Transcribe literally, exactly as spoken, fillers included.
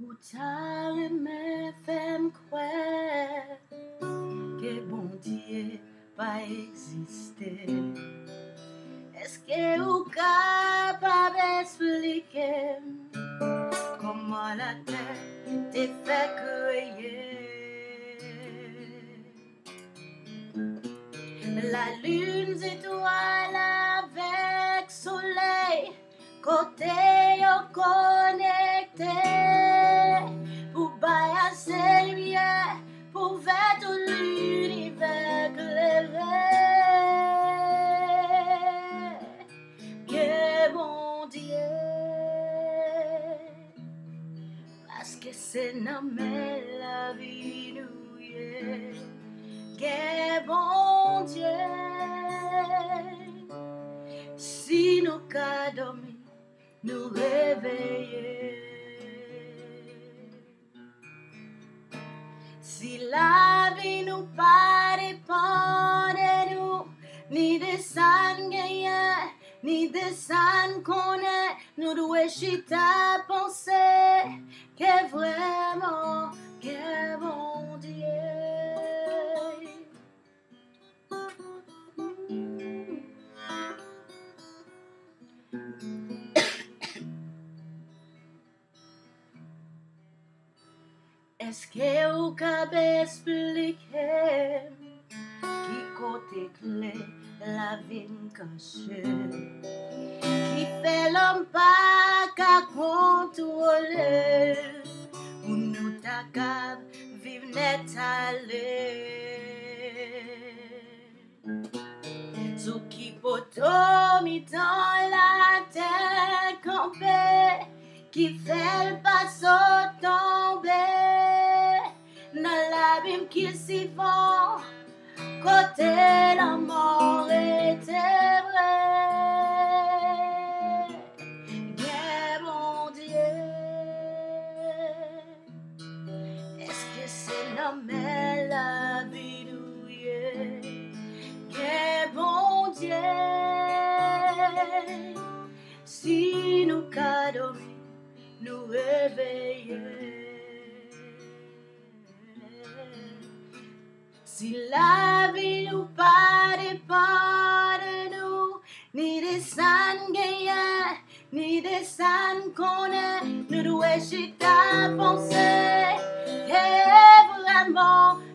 Ou ta renmen fè m kwè ke Bondye pa egziste? Èske ou kapab esplike m kòman latè te fèk kreye? Lalin, zetwal avèk solèy, kote yo konekte pou bay ase limyè pou fè tout linivè klere? Gen Bondye, paske se nan men lavi nou ye. Gen Bondye, si nou ka dòmi, nou reveye. Si lavi nou pa depann de nou, ni de sa n genyen, ni de sa n konnen, nou dwe chita panse ke vrèman gen Bondye. Èske ou kab esplike m ki kote kle lavi m kache, ki fè lòm pa ka kontwole l, pou nou ta kab viv nèt ale? Sou ki poto mitan latè kanpe, ki fè l pa sot tonbe nan labim ki si fon, kote lanmò rete vre? Gen Bondye. Èske se nan men lavi nou ye? Gen Bondye. Si nou ka dòmi, nou reveye. Si lavi nou pa depann de nou, ni de sa n genyen, ni de sa n konnen, nou dwe chita panse ke vrèman